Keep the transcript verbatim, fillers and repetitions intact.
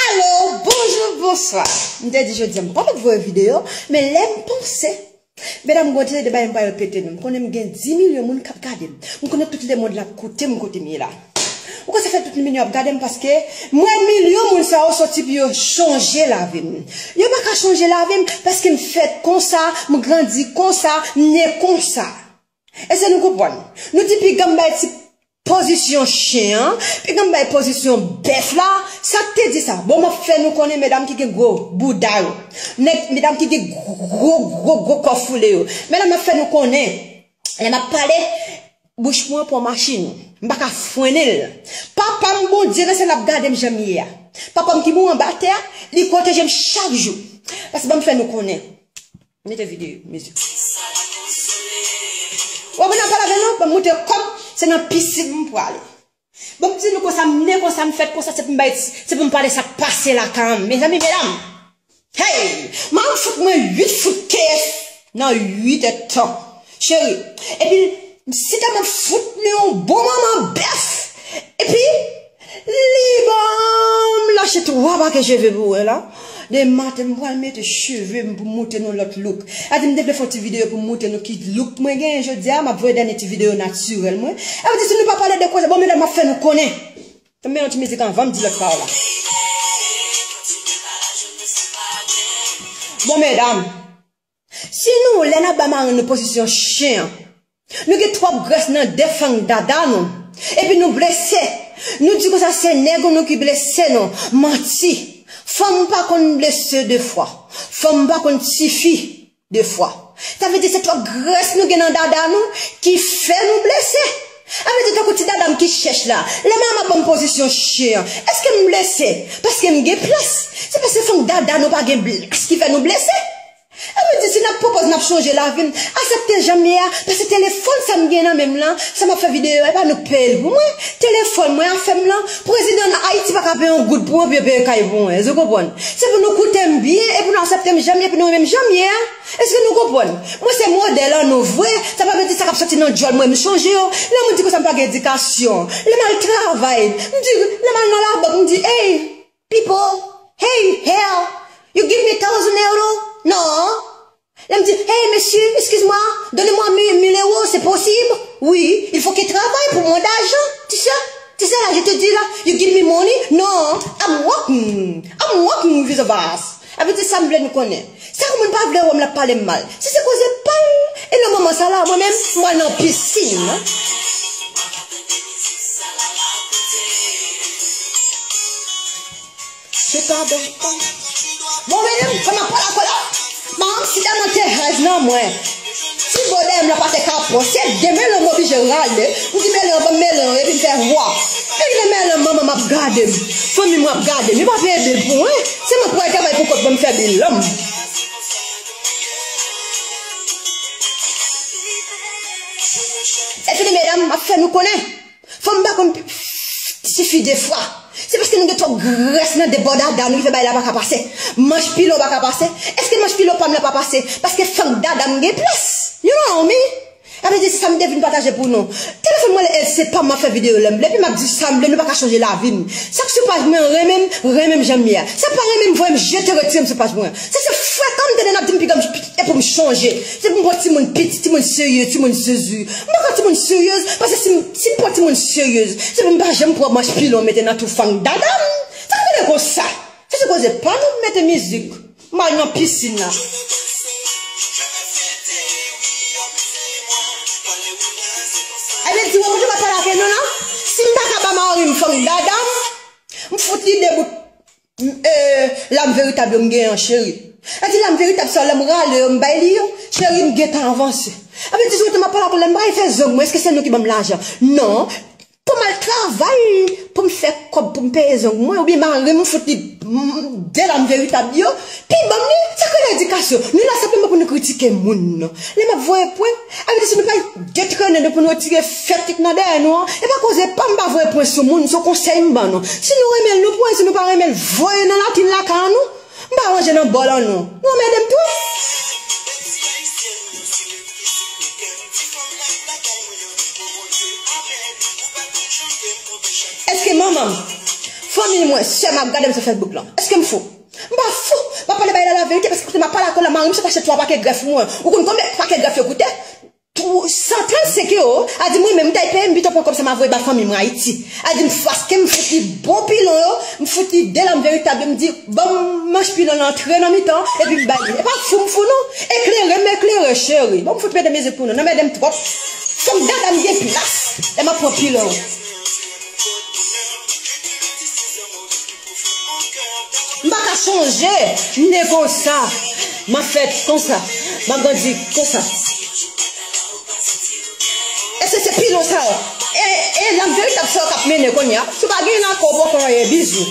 Alo, bonjou, bonswa. M te di jodi a m pa t ap voye videyo, men lè m panse, medam, gon tele de bagay m pa yo pete nou. M konnen m gen dis milyon moun k ap gade m. M konnen tout lemonn la ap koute m kote m ye la. Ou konnen sa fè tout milyon ap gade m paske m wè milyon moun sa yo soti pou yo chanje lavi m. Yo pa ka chanje lavi m paske m fèt konsa, m grandi konsa, m ne konsa. Èske nou konprann? Nou di piga m bay ti pozisyon chen an, piga m bay pozisyon bèf la, sa k te di sa? Bon, m ap fè nou konnen medam ki gen gwo bouda yo. Nèg, medam ki gen gwo, gwo, gwo kò foule yo. Medam, m ap fè nou konnen. Lè m ap pale, bouch mwen pran machin. M pa ka frennen l. Papa m Bondye nan syèl la ap gade m jan m ye a. Papa m ki mouri anba tè a, li pwoteje m chak jou. Paske ban m fè nou konnen. Mete videyo, mizik. W ap nan pale avè nou, ban m moute kòb, se nan pisin m prale. Ban m di nou konsa, m ne konsa, m fèt konsa, se pou m bay, se pou m pale sa k pase lakay m. Mezanmi, medam, hey! Manman m fout mwen uit fout K F nan uit èdtan. Cheri. Epi, si ta m ap fout nou yon bon manman bèf. Epi, li ban m lache twa pake cheve pou wè la. Demen maten, m pral mete cheve m pou m montre nou lòt look. A di m te vle fè yon ti videyo pou m montre nou ki look mwen genyen jodi a. M ap voye dènye ti videyo natirèl mwen. A di si nou pa pale de koze, bon, medam, m ap fè nou konnen. Tann m mete yon ti mizik anvan m di lòt pawòl la. Bon, medam, si nou, lè n ap ba mari nou pozisyon chen an, nou gen twòp grès nan de fang dada nou, epi nou blese, nou di konsa se nèg nou ki blese nou. Manti. Fanm pa konn blese de fwa. Fanm pa konn tifi de fwa. Sa vle di se twòp grès nou gen nan dada nou ki fè nou blese. Sa vle di tankou ti dada m ki chèch la. Lè manman ban m pozisyon chen an, èske m blese? Paske m gen plas. Se paske fang dada nou pa gen plas ki fè nou blese. Sa vle di si n ap pwopòz n ap chanje lavi n, aksepte jan m ye a, paske telefòn sa m gen nan men m lan, sa m ap fè videyo a, e pa nou k peye l pou mwen. Telefòn mwen, afè m lan, prezidan Ayiti pa ka peye yon goud pou mwen, pou yo peye kay pou mwen. Èske w konprann? Se pou nou koute m byen, e pou nou aksepte m jan m ye, pou nou renmen m jan m ye a. Èske nou konprann? Mwen se modèl an nou vre, sa pa vle di sa k ap soti nan djòl mwen, m chanje yo. Lè moun di konsa m pa gen edikasyon. Lè m al travay, m di, lè m al nan labank, m di, ey, people, hey, here, you give me thousand euro? Non. Lè m di, hey, monsieur, excuse-moi, donnez-moi mille, mille euros, c'est possible? Oui, il faut que je travaille pour mon argent. Tu sais, tu sais, là, je te dis, là, you give me money? Non, I'm working. I'm working with the boss. Sa vle di sa m vle nou konnen. Sa moun pa vle wè m l ap pale m mal. Si se koze pa l, e nan moman sa la, mwen menm, mwen nan pisin. Se pa bèl. Bon, men, fò m ap pale akò la. Manman m, si dam nan te raz nan mwen. Ti bo dèyè m la pa te ka pran. Se de melon m oblije rale. M di melon, ban m melon, epi m fè wa. Epi nan melon, manman m ap gade m. Fanmi mwen ap gade m. Yo pa vle ede l pou mwen. Se mwen pou al travay pou kont mwen, m fè bilan m. E fini, medam, m ap fè nou konnen. Fanm pa konn pi-, sifi de fwa. Se paske nou gen twòp grès nan de bò dada nou ki fè bagay la pa ka pase. Manch pilon pa ka pase. Èske manch pilon pa m la pa pase? Paske fang dada m gen plas. You know me? Sa vle di se sa m te vin pataje pou nou. Telefòn mwen, se pa m ap fè videyo lè m vle, epi m ap di sa m vle, nou pa ka chanje lavi m. Sa k sou paj mwen renmen m, renmen m jan m ye a. Sa k pa renmen m, voye m jete, retire m sou paj mwen. Se, se frekan m tande n ap di m piga m, e pou m chanje. Se pou m pran timoun piti, timoun serye, timoun sezi. M pa ka timoun seryez, paske si m, si m pran timoun seryez, se pou m pa janm pran manch pilon mete nan twou fang dada m. Sa k rele konsa? Se sipoze pa nou mete mizik. M al nan pisin nan. Ebyen, di wè moun yo pa pale avè nou, non? Si m pa ka ba mari m fang dada m, m fout li de bout. M, e, lam veritab yo m genyen an, cheri. Sa di lam veritab sa yo, lè m rale yo, m bay li yo, cheri, m gentan avanse. Sa vle di, sou wout la m ap pale avè w, lè m bay fè zong mwen, èske se nou ki ban m lajan? Non. Pou m al travay, pou m fè kòb, pou m peye zong mwen, oubyen mari m fout li, m, de lam veritab yo, pi ban m li, sa k rele di Asyo, nou la senpleman pou nou kritike moun, non. Lè m ap voye pwen, a vle di si nou pa detrene nou pou nou retire fèt ki nan dèyè nou an, e pa koze pa m pa voye pwen sou moun, se yon konsèy m ban nou. Si nou renmen l, nou pran, si nou pa renmen l, voye nan latrin lakay an nou. M pa ranje nan bòl an nou. Nou anmède m twòp. Èske manman m, fanmi mwen, sè m ap gade m sou Facebook lan? Èske m fou? M pa fou. M ap pale bagay la laverite paske kote m ap pale ak ou la, mari m sot achte twa pake grèf mwen. Ou konn konbyen pake grèf yo koute? Tou- san trannsenk ewo. A di m wi, men m ta peye m pito pran kòb sa m a voye ba fanmi mwen Ayiti. A di m paske m fout li bon pilon yo, m fout li de lam veritab yo, m di, ban m manch pilon nan antre nan mitan, epi m bay li. E pa fou m fou non. Eklere m eklere, cheri. Bon, m fout mete mizik pou nou. Nan mède m twòp. Fòk dada m gen plas lè m ap pran pilon. M pa ka chonje, m ne konsa. M ap fèt konsa. M ap grandi konsa. Èske se pilon sa yo? E, e lam veritab sa yo k ap mennen kounye a? Si w pa gen lakò, w poko anyen, bizou.